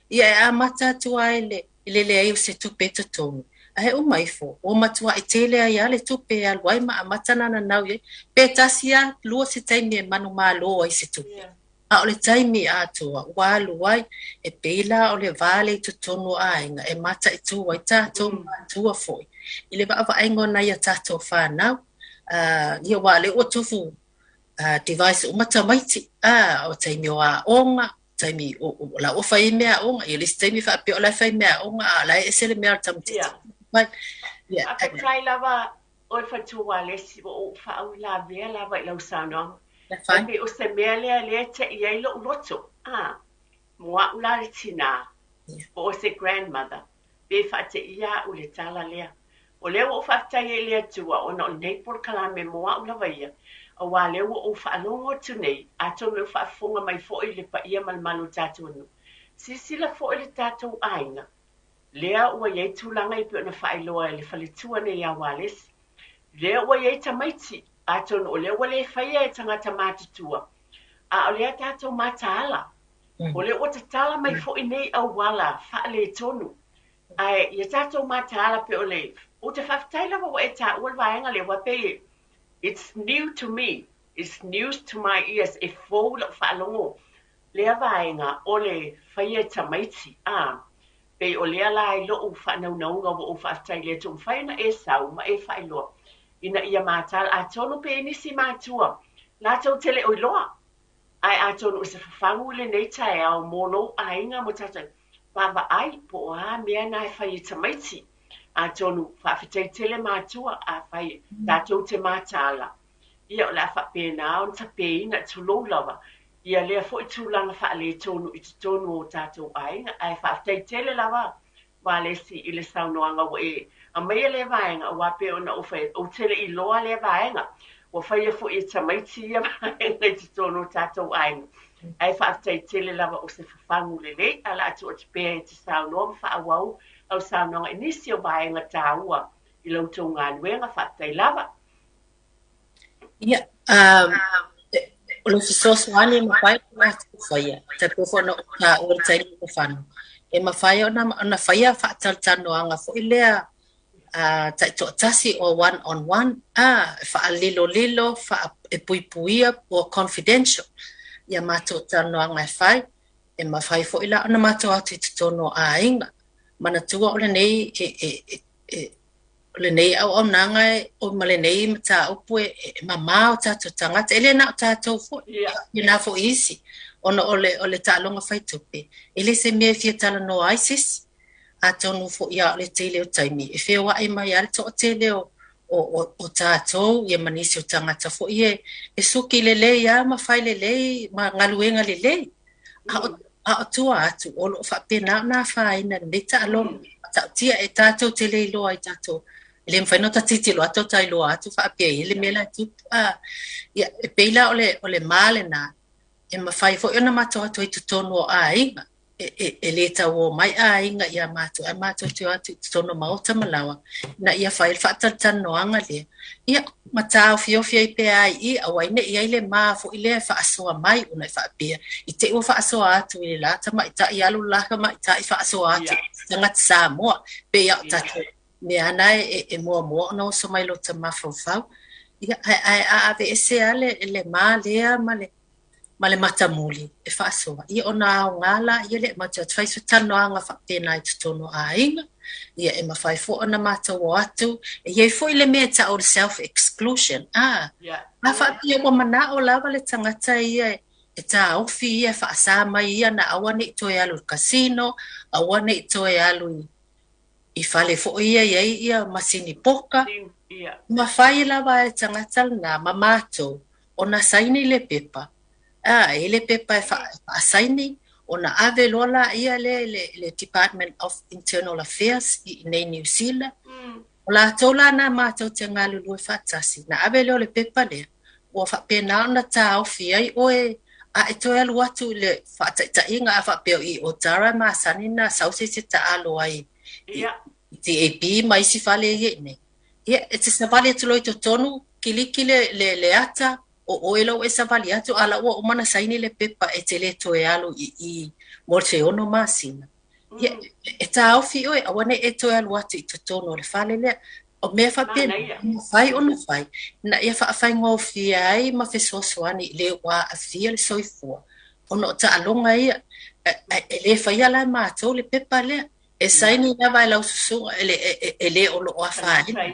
Ia e amata atu ai le i le leai o se tupe e totogi. Ae uma ifo, ua matuai tele ai lava le tupe e alu ai ma amata ona nanau i ai, pe tasi lava, lua se taimi e manumalo ai i se tupe. A o le taimi atoa ua alu ai, e pei la o le va lea i totonu o aiga e mataitu ai tatou matua foi i le vaavaaiga o nai a tatou fanau. Ia aua o lea ua tofu device uma tamaiti, o taimi o aoga, taimi o la ua fai mea aoga, ia le isi taimi faapea o la e fai mea aoga, a o la e ese le mea a le tamaitiiti. Ia. Faafetai lava oe faletua Alesi, ua ou faauilavea lava i lau saunoaga. E pei o se mea lea lea e tei ai lou loto, a, mo au la le tinā, po o se grandmother, pe faateia au i le tala lea. O lea ua ou faafetai ai i le Atua ona o lenei polokalame mo au lava ia, aua o lea ua ou faalogo atu nei, atonu e faafofoga mai foi le paia ma le mamalu o le tatou atunuu. Silasila foi le tatou aiga, lea ua i ai tulaga e pei ona faailoa e le faletua nei ia Ualesi, lea ua i ai tamaiti, atonu o lea ua le faia e tagata matutua, a o lea tatou mataala, o lea ua tatala mai foi nei auala faaletonu. Ae ia tatou mataala pei o le, ou te faafetai lava ua e taua le vaega lea, aua pei it's new to me, it's news to my ears, e fou i lau faalogo lea vaega o le faia e tamaiti, a, pei o lea la i lou faanaunauga ua ou faafetai i le Atua ua mafai ona e sau ma e faailoa ina ia mataala. Atonu pe i ai nisi matua latou te le o iloa, ae atonu o se fafagu i lenei taeao mo lou aiga mo tatou vaavaai po o a mea na e fai e tamaiti. Atonu faafetai tele matua afai tatou te mataala, ia o le a faapena ona tapeina, tulou lava, ia lea foi tulaga faaletonu i totonu o tatou aiga. Ae faafetai tele lava Valesi i le saunoaga ua e aumaia lea vaega, aua pei ona ou fai atu, ou te le i iloa lea vaega. Ua faia foi e tamaiti ia vaega i totonu o tatou aiga. Ae faafetai tele lava o se fafagu lelei, ae o le a tuu atu pea e te saunoa ma faaauau lau saunoaga i nisi o vaega taua i la outou galuega. Faafetai lava. Ia, o le fesoasoani e mafai ona latou faia, tai pei foi ona ou taua i le taimi ua fano, e mafai ona faia faatalatalanoaga foi lea taitoatasi or one on one, e faalilolilo, e puipuia po o confidential ia matou talanoaga e fai. E mafai foi la ona matou o atu i totonu o aiga. Manatua o lenei e O lenei auaunaga e, ma lenei mataupu e, e mamao tatou tagata, e le na o tatou foi, faapena foi isi, ona o le, o le taaloga faitupe, e le se mea e fia talanoa ai se isi. Atonu foi lava o le tele o taimi, e feoai mai lava le toatele o, o, o, o tatou, ia ma nisi o tagata foi e, e suki lelei lava ma fai lelei ma galuega lelei. A o, a o tua atu, o lo o faapena ona afaina lenei taaloga. Matautia e tatou te le iloa i tatou, e le mafai ona ota tilotilo atu ota iloa atu faapea e i ai le mea la e tupu. A, ia, e pei la o le, o le ma lena, e mafai foi ona matou o atu ai i totonu o aiga. E, e, e le tau o mai aiga iā matou, ae matou te o atu i totonu o maota ma laoa, ina ia fai le faatalatalanoaga lea. Ia, ma taofiofi ai pea ai i i, aua ne i i ai le ma foi lea e faasoa mai ona e faapea, i te i ua faasoa atu i le la tamaitai, alu le la tamaitai faasoa atu i tagata Samoa. Pei lava o tatou mea na e muamua ona oso mai lota mafaufau. Ia, ae, ae a aveese lava le, le ma lea ma le, ma le matamuli e faasoa, ia ona aoga lea lea e matou te fai se talanoaga faapena i totonu o aiga, ia e mafai foi ona matou o atu, e i ai foi le mea e tau o le self exclusion, a, a faapea ua manao lava le tagata ia e taofi ia e faasa mai ia na aua ne i toe alu i le casino, aua ne i toe alu i i fale foi ia e i ai ia masini poka, mafai lava e le tagata lena ma matou ona saini le pepa, a, e i ai le pepa e faasaini, ona ave loa lea lea i le Department of Internal Affairs i inei i Niu Sila. O latou la na matou te galulue faatasi, na ave lea o le pepa lea, ua faapena ona taofi ai oe. A e toe alu atu i le faataitaiga a faapea o i Otara e masani ona sau se isi e taalo ai i TAB ma isi fale ia i inei. Ia, e te savali atu loa i totonu, kiliki le, le, le ata, o oe la ua e savali atu, a la ua uma ona saini le pepa e te le toe alu i i mo se 6 masina. Ia, e taofi oe, aua ne i e toe alu atu i totonu o le fale lea. O mea faapena, e mafai ona fai, ina ia faafaigofie ai ma fesoasoani i le ua aafia le soifua, ona o taaloga ia. E le faia la e matou le pepa lea. E saini lava e lau susuga, e le o lo o afaina.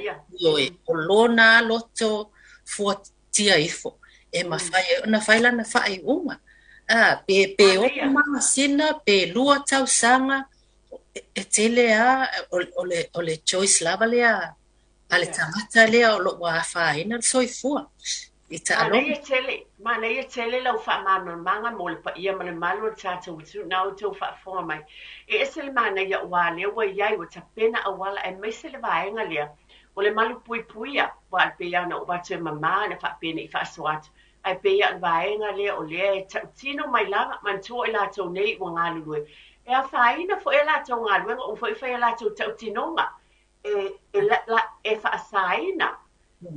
Ioe, o lona loto fuatia ifo, e mafai ai ona fai lana faaiuga. Pe 6 masina, pe 2 tausaga, e tele lava o le choice lava lea a le tagata lea o lo o ua afaina le soifua i taaloga. Manaia tele, manaia tele lau faamalamalamaga mo le paia ma le mamalu o le tatou atunuu na outou faafofoga mai. E ese le manaia aua lea ua i ai, ua tapena auala aemaise le vaega lea o le malupuipuia, aua e pei lava ona ou avatu e mama ona faapea ne i faasoa atu, ae pei lava o le vaega lea o lea e tautino mai lava, manatua o i latou nei ua galulue, e afaina foi a latou galuega, uma foi fai a latou tautinoga e, e, la, e faasaina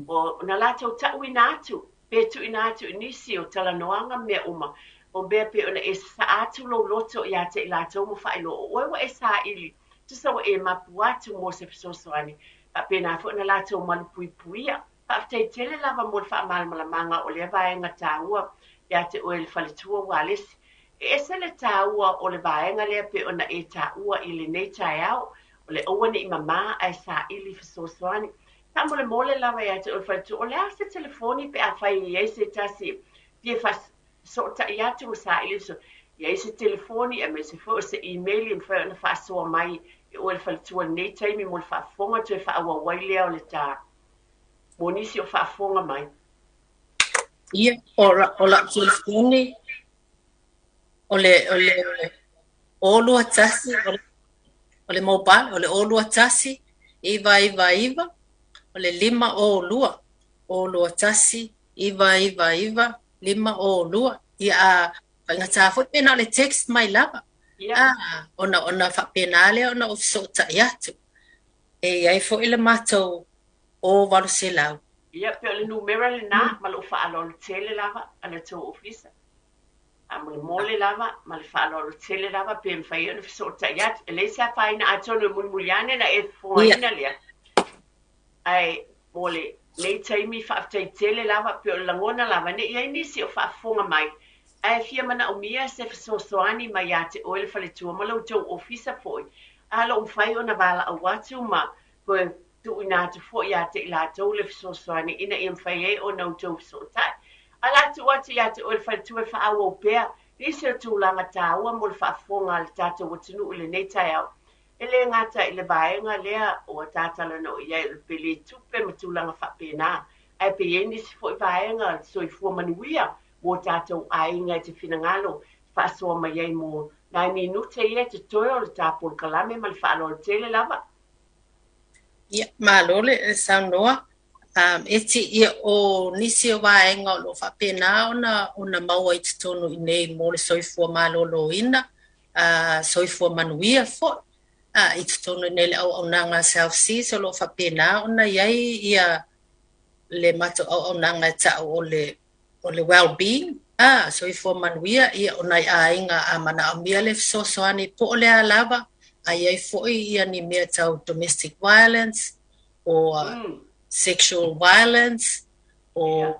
ona latou tauina atu pe tuuina atu i nisi o talanoaga ma mea uma, o mea pei ona e sasaa atu lou loto ia te i latou ma faailoa o oe ua e saili, tusa ua e mapu atu mo se fesoasoani, faapena foi ona latou malupuipuia. Faafetai tele lava mo le faamalamalamaga o lea vaega taua ia te oe le faletua Ualesi. E ese le taua o le vaega lea pei ona e taua i lenei taeao, o le aua ne i mama ae saili fesoasoani. Faamolemole lava ia te oe le faletua, o le a se telefoni pe afai e i ai se tasi e fia faasootai atu ma saili fesoasoani? I ai se telefoni aemaise foi o se email e mafai ona faasoa mai e oe le faletua i lenei taimi mo le faafofoga toe faaauau ai lea o le ta mo nisi o faafofoga mai. Ia, o lau telefoni, o le, o le 021, o le mobile, o le 021, 999, o le 502, 021, 999, 502. Ia, a faigata foi pe na o le text mai lava. Ah, ona faapena lea ona ou fesootai atu. E i ai foi le matou 0800. Ia, pei o le numera lena ma lou faaaloalo tele lava a le tou ofisa. Faamolemole lava ma le faaaloalo tele lava pe mafai ona fesootai atu. E leai se afaina atonu e mulimuli ane na e fofogaina lea. Ae mo lenei taimi faafetai tele lava pei o le lagona lava ne i i ai nisi o faafofoga mai ae fia manaomia se fesoasoani mai ia te oe le faletua ma lo outou ofisa foi a lo o mafai ona valaau atu ma toe tuuina atu foi ia te i latou le fesoasoani ina ia mafai ai ona outou fesootai. Ae o le a tuu atu ia te oe le faletua e faaauau pea nisi o tulaga taua mo le faafofoga a le tatou atunuu i lenei taeao. E le gata i le vaega lea ua ta talanoa i ai o le pele tupe ma tulaga faapena, ae pe i ai nisi foi vaega o le soifua manuia mo tatou aiga e te finagalo faasoa mai ai mo nai minute ia e totoe o le ta polokalame ma le faaaloalo tele lava. Ia, malo le saunoa. E ti, ia, o nisi o vaega o lo o faapena ona maua i totonu i nei mo le soifua maloloina, soifua manuia foi, i totonu i nei le auaunaga a South Seas o lo o faapena ona i ai ia le matou auaunaga e ta'u o le o le well-being, soifua manuia, ia, o nai aiga a manaomia le fesoasoani po o le a lava, a i ai foi ia ni mea tau domestic violence o sexual violence o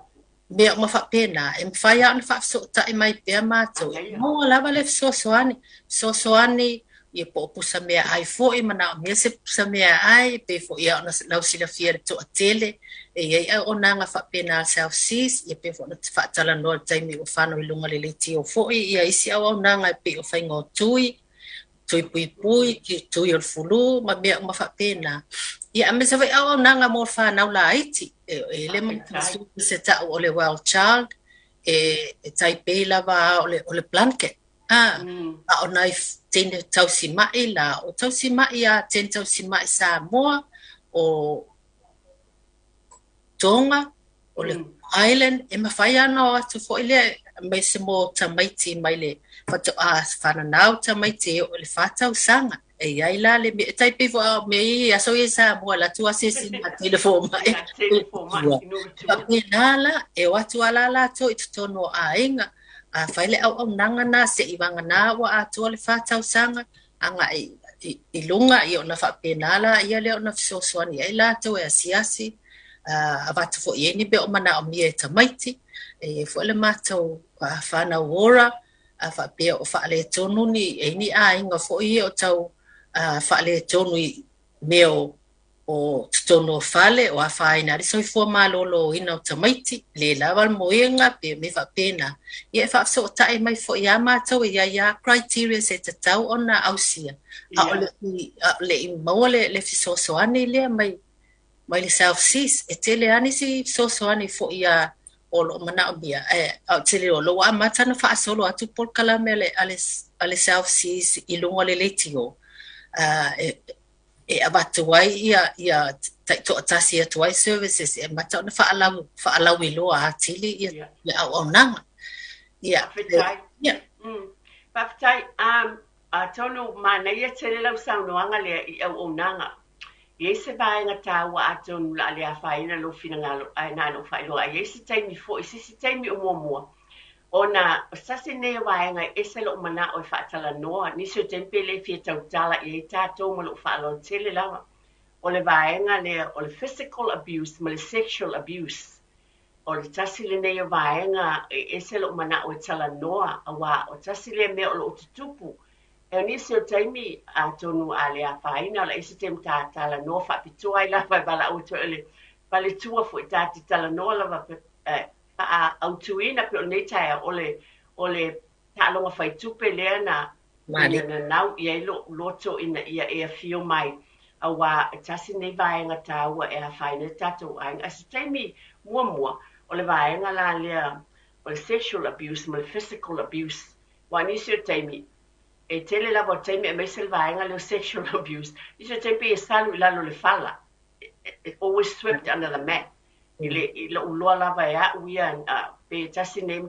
mea uma faapena, e mafai lava ona faafesootai mai pea matou. E maua lava le fesoasoani, fesoasoani ia po o pusa meaai foi, manaomia se pusa meaai, pei foi lava ona lausilafia le toatele, e i ai auaunaga faapena a le South Seas, ia pei foi ona faatalanoa i le taimi ua fano i luga o le leitio foi ia isi auaunaga e pei o faiga o tui, tui puipui, tui o le fulu ma mea uma faapena. Ia, aemaise foi auaunaga mo fanau laiti, e le se ta'u o le well child, e tai pei lava o le blanket. A o nai teine tausima'i la, o tausima'i a teine tausima'i Samoa, o Tonga, O le Island, e mafai lava ona o atu foi lea aemaise mo tamaiti mai le faatoa fananau tamaiti e oo i le 4 tausaga. E i ai la le mea, e tai pei foi o mea ia i aso ia i Samoa, alu atu asiasi a tele fomai. Faapena la, e o atu lava la latou i totonu o aiga, a fai le auaunaga na se'i vagana ua atoa le 4 tausaga, agai i luga, ia ona faapena laia lea ona fesoasoani ai latou e asiasi, avatu foi i ai ni mea o manaomia e tamaiti. E i ai foi le matou whānau ora, a faapea o faaletonu ni e ni aiga foi ia o tau faaletonu i mea o totonu o fale, o afaina ai le soifua maloloina o tamaiti, le lava le moega pe mea faapena. Ia e faafesootai mai foi ia matou e i ai lava criteria e tatau ona ausia. A o le i maua le fesoasoani lea mai le South Seas, e tele lava nisi fesoasoani foi ia o loo manaomia. A o tele o loo amata na faasolo atu polokalame a le South Seas i luga o le leitio, e avatu ai ia taitoatasi atu ai services e amata ona faalauiloa atili ia le auaunaga. Ia. Faafetai. Faafetai. Atonu manaia tele lau saunoaga lea i auaunaga. I ai se vaega taua atonu o le a le afaina lou finagalo, ae na ona ou faailoa ai. I ai se taimi foi, se isi taimi o muamua, ona o se tasi lenei o vaega e ese lou manao e faatalanoa, nisi o taimi pe le fia tautala i ai tatou ma lou faaaloalo tele lava, o le vaega lea o le physical abuse ma le sexual abuse. O le tasi lenei o vaega e ese lou manao e talanoa, auā o tasi lea mea o loo tutupu. E o nisi o taimi atonu a le afaina, o le isi taimi ta talanoa faapitoa ai lava e valaau atu ai o le faletua foi ta te talanoa lava faaautuina pe o lenei taeao o le taaloga faitupe lea na nanau i ai lou loto ina ia e afio mai, auā e tasi lenei vaega taua e afaina ai tatou aiga. Ae se taimi muamua, o le vaega la lea o le sexual abuse ma le physical abuse. Aua nisi o taimi, e tele lava o taimi aemaise le vaega lea o sexual abuse, nisi o taimi pei e salu i lalo o le fala. It always swept under the mat. I lou iloa lava e au ia, pe tasi nei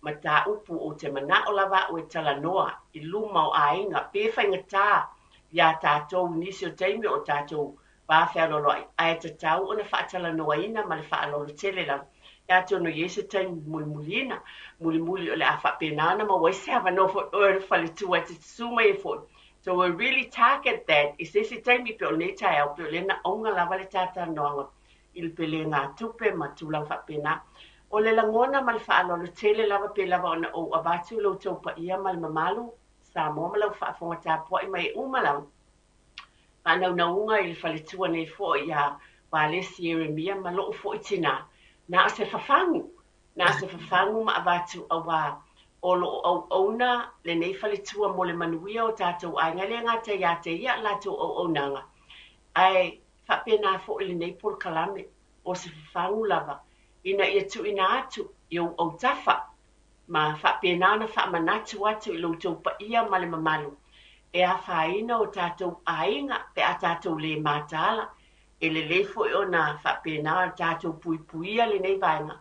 mataupu ou te manao lava au e talanoa i luma o aiga, pe faigata iā tatou nisi o taimi o tatou va fealoaloai, ae tatau ona faatalanoaina ma le faaaloalo tele lava. E atonu i ai se taimi mulimulina, mulimuli o le a faapena ona maua ai se avanoa foi oe o le faletua e te susu mai ai foi. So we really target that i se isi taimi pe o lenei taeao, pe o lea na auga lava le talanoaga i le pelega tupe ma tulaga faapena. O le lagona ma le faaaloalo tele lava pe lava ona ou avatu lo outou paia ma le mamalu Samoa ma lau faafofoga tapuai mai e uma lava. Faanaunauga i le faletua nei foi ia Walesi Ieremia ma lou foi tinā. Na o se fafagu, na o se fafagu ma avatu auā o loo auauna lenei faletua mo le manuia o tatou aiga, e le gata ia te ia latou auaunaga, ae faapena foi lenei polokalame o se fafagu lava ina ia tuuina atu i ou autafa ma faapena ona faamanatu atu i lo outou paia ma le mamalu e afaina o tatou aiga pe a tatou le mataala. E lelei foi ona faapena ona tatou puipuia lenei vaega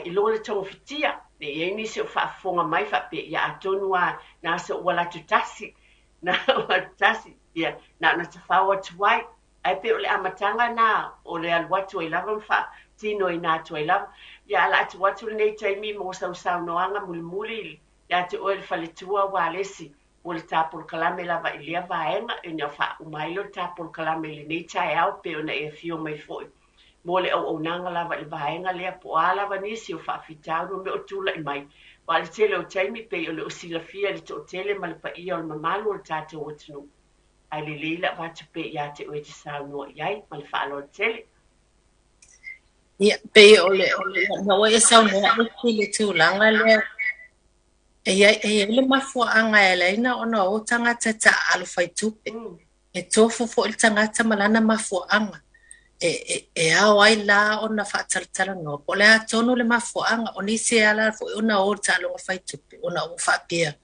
i luga o le togafitia. E i ai nisi o faafofoga mai faapea, ia atonu lava na se ua alu atu tasi, na atu tasi, ia na ona tafao atu ai. Ae pei o le amataga na o le alu atu ai lava ma faatinoina atu ai lava. Ia ala atu atu lenei taimi mo sau saunoaga mulimuli ia te oe le faletua Walesi mo le tā polokalame lava i lea vaega, ina faauma ai lea o le tā polokalame i lenei taeao pe ona e afio mai foi mo le auaunaga lava i le vaega lea, po o a lava nisi o faafitauli ma mea o tulai mai. Aua o le tele o taimi pei o le o silafia i le toatele ma le paia o le mamalu o le tatou atunuu, ae lelei le avatu pea ia te oe e te saunoa i ai ma le faaaloalo tele. Ia, pei o le na ua e saunoa i le tulaga lea, e i ai le mafuaaga e ala ai ona o tagata taaalo faitupe. E tofu foi le tagata ma lana mafuaaga. E ao ai la ona faatalatalanoa. Po o le a tonu le mafuaaga, o nisi e ala foi ona o le taaloga faitupe, ona ua faapea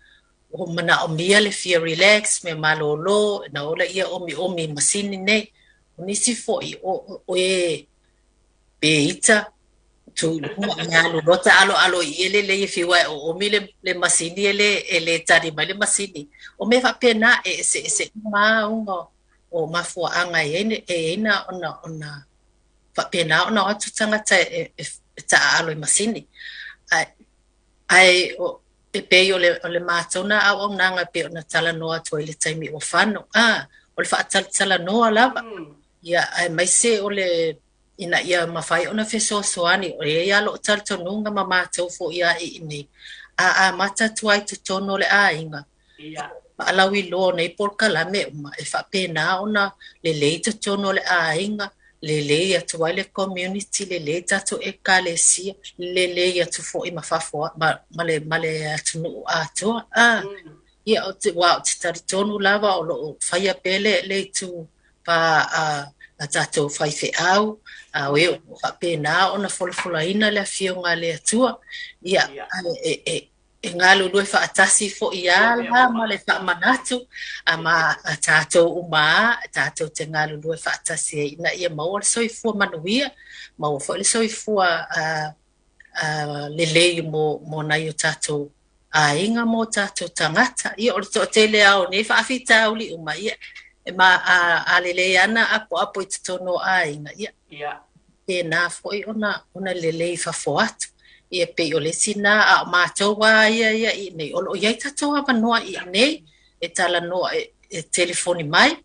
ua manaomia le fia relax, mea malolo, na ola ia omiomi masini nei. O nisi foi o e pe ita tu i luga ae alu loa taaloalo i iele lea e fiu e oomi le masini e le tali mai le masini. O mea faapena e eseese uma lava auga o mafuaaga e i ai na ona faapena ona o atu tagata e taaalo i masini. Ae e pei o le matou na auaunaga e pei ona talanoa atu ai i le taimi ua fano, o le faatalatalanoa lava. Ia, aemaise o le ina ia mafai ona fesoasoani, o i ai lava lou talitonuga ma matou foi lava i inei, a amata atu ai i totonu o le aiga, faalauiloa o nei polokalame uma, e faapena ona lelei totonu o le aiga, lelei atu ai le community, lelei tatou ekalesia, lelei atu foi ma fafo ma le atunuu atoa. Ia, aua ou te talitonu lava o lo o faia pea le itu pa a tatou faifeau, a o e o lo o faapena ona folafolaina le afioga a le Atua. Ia, e galulue faatasi foi lava la ma le faamanatu a ma a tatou uma lava, tatou te galulue faatasi ai ina ia maua le soifua manuia, maua foi le soifua lelei mo nai o tatou aiga ma o tatou tagata. Ia, o le toatele lava o nei faafitauli uma, ia, e ma a lelei lava na apoapo i totonu o aiga, ia, pēnā foi ona lelei i fafo atu. Ia, pei o le isi lena, a o matou lava ia ia i inei, o lo o i ai tatou avanoa i inei e talanoa, e telefoni mai,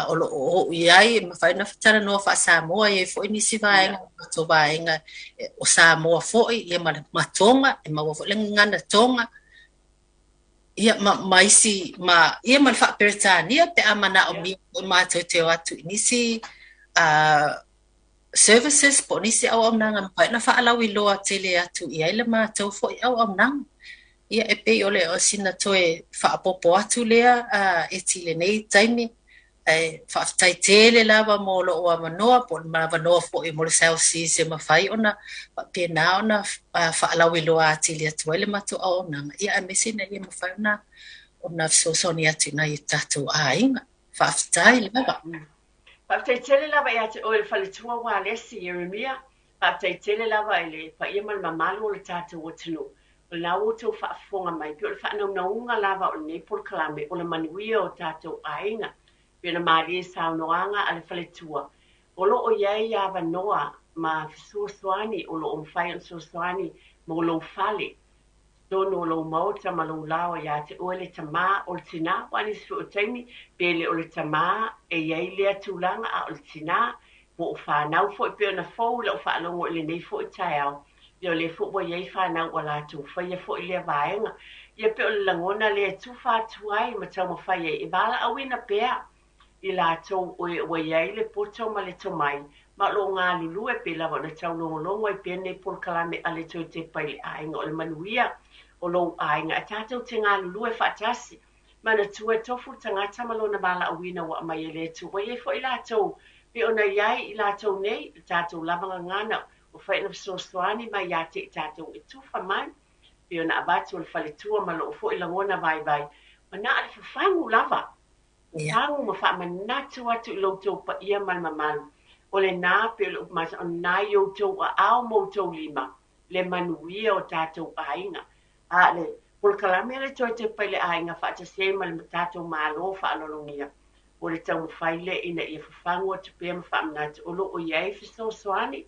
o lo o ou i ai, e mafai ona talanoa faa-Samoa, e i ai foi nisi vaega o matou vaega o Samoa foi, ia ma Toga, e maua foi le gagana Toga, ia ma isi, ma, ia ma le faa-Peretania pe a manaomia foi matou te o atu i nisi services po o nisi auaunaga e mafai ona faalauiloa tele atu i ai le matou foi auaunaga. Ia, e pei o le sina toe faaopoopo atu lea Eti i lenei taimi. Ae faafetai tele lava mo lou avanoa, po o le avanoa foi mo le South Seas e mafai ona faapena ona faalauiloa atili atu ai le matou auaunaga, ia aemaise ina ia mafai ona fesoasoani atu i nai o tatou aiga. Faafetai lava. Faafetai tele lava ia te oe le faletua Ualesi Ieremia. Faafetai tele lava i le paia ma le mamalu o le tatou atunuu. O lena ua outou faafofoga mai, pei o le faanaunauga lava o lenei polokalame o le manuia o tatou aiga. Pei ona malie i saunoaga a le faletua, o lo o i ai avanoa ma fesoasoani o lo o mafai ona fesoasoani mo lou fale totonu o lou maota ma lou laoa ia te oe le tamā o le tinā, aua nisi foi o taimi pe le o le tamā e i ai lea tulaga a o le tinā, po o fanau foi pei ona fou i lau faalogo i lenei foi taeao, ia o lea foi ua i ai fanau ua latou faia foi lea vaega. Ia pei o le lagona lea e tufa atu ai ma taumafai ai e valaauina pea i latou o e ua i ai le poto ma le tomai, ma o lo o galulue pei lava ona taulogologo ai pea lenei polokalame a le Toe Tepa i le Aiga o le manuia o lou aiga, ae tatou te galulue faatasi. Manatua e tofu le tagata ma lona valaauina ua aumai e le Atua. Ua i ai foi latou pei ona i ai i latou nei, le tatou lava gagana ua fai ona fesoasoani mai ia te i tatou e tufa mai, pei ona avatu e le faletua ma lou foi lagona vaivai, ma na o le fafagu lava. Fagu ma faamanatu atu i lo outou paia ma le mamalu, o lena pei o le upu masani, o lena i outou aao ma outou lima le manuia o tatou aiga. A le polokalame a le Toe Tepa i le Aiga faatasi ai ma le tatou Malo faaaloalogia, o le taumafai lea ina ia fafagu atu pea ma faamanatu o lo o i ai fesoasoani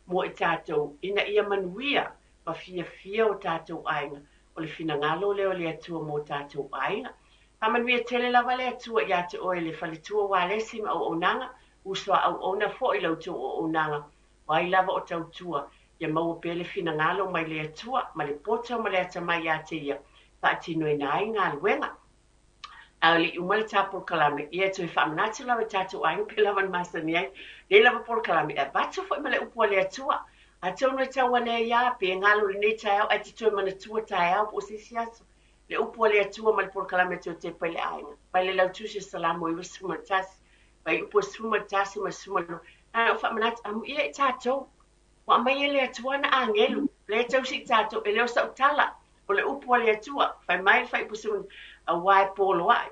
mo i tatou ina ia manuia ma fiafia o tatou aiga. O le finagalo lea o le Atua mo tatou aiga. Faamanuia tele lava le Atua ia te oe le faletua Ualesi ma auaunaga, uso a auauna foi la outou auaunaga, o ai lava o tautua, ia maua pea le finagalo mai le Atua ma le poto ma le atamai ia te ia, faatinoina ai galuega. A o le i uma le ta polokalame, ia e toe faamanatu lava i tatou aiga pei lava ona masani ai lenei lava polokalame, e avatu foi ma le upu a le Atua. Atonu e tau ane ai lava pe galo i lenei taeao ae te toe manatua taeao po o se isi aso. Le upu a le Atua ma le polokalame Toe Tepa i le Aiga, mai le Lautusi o Salamo 91, fuaiupu e 11 ma le 12, na ona ou faamanatu, amuia i tatou, ua aumai e le Atua ana agelu, lea e tausi i tatou, e le o sau tala, o le upu a le Atua, fai mai le fuaiupu 12, auā e poloai,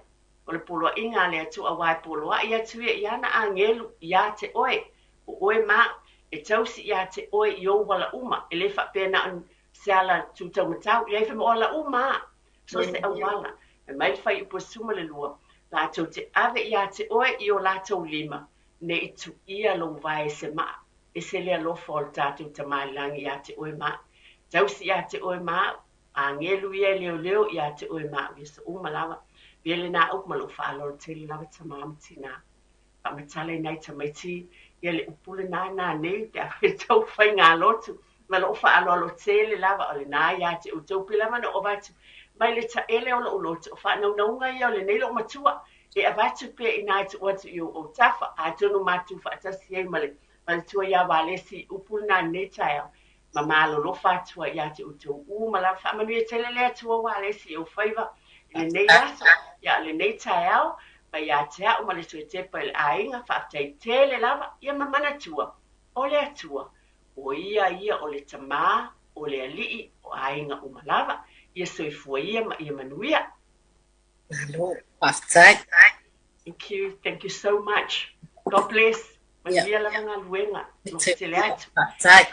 o le poloaiga a le Atua, auā e poloai atu ia i ana agelu ia te oe, o oe ma au, E tausi iā te oe i ou ala uma, e le faapea na o se ala tu taumatau, ia fai mai o ala uma lava, so o se auala. Fai mai le fuaiupu 12, latou te ave iā te oe i o latou lima, ne i tuia lou vae i se maa. Ese le alofa o le tatou Tama i le Lagi iā te oe ma au. Tausi iā te oe ma au, agelu ia e leoleo iā te oe ma au i aso uma lava. Avea lena upu ma lou faaaloalo tele lava tamā ma tinā. Faamatala i nai tamaiti ia le upu lena nanei pe afai e tau faigalotu ma lou faaaloalo tele lava o lena iā te outou pei lava ona ou avatu mai le taele o lou loto o faanaunauga ia o lenei lou matua e avatu pea i ina e tuu atu i ou autafa atonu matou faatasi ai ma le faletua ia Walesi i upu lena i lenei taeao ma malolofa atu ai ia te outou uma lava. Faamanuia tele le Atua Walesi i ou faiva i lenei aso, ia lenei taeao, mai ia te au ma le toe tepa i le aiga, faafetai tele lava, ia ma manatua, o le Atua, o ia ia o le Tamā, o le Alii, o aiga uma lava, ia soifua ia ma ia manuia. Malo, faafetai. Thank you, thank you so much. God bless. Manuia lava galuega. Alofa tele atu. Faafetai.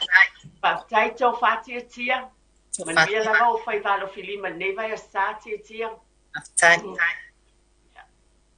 Faafetai Tofa Tiatia. Manuia lava ou faiva alofilima i lenei vaiaso Tiatia. Faafetai.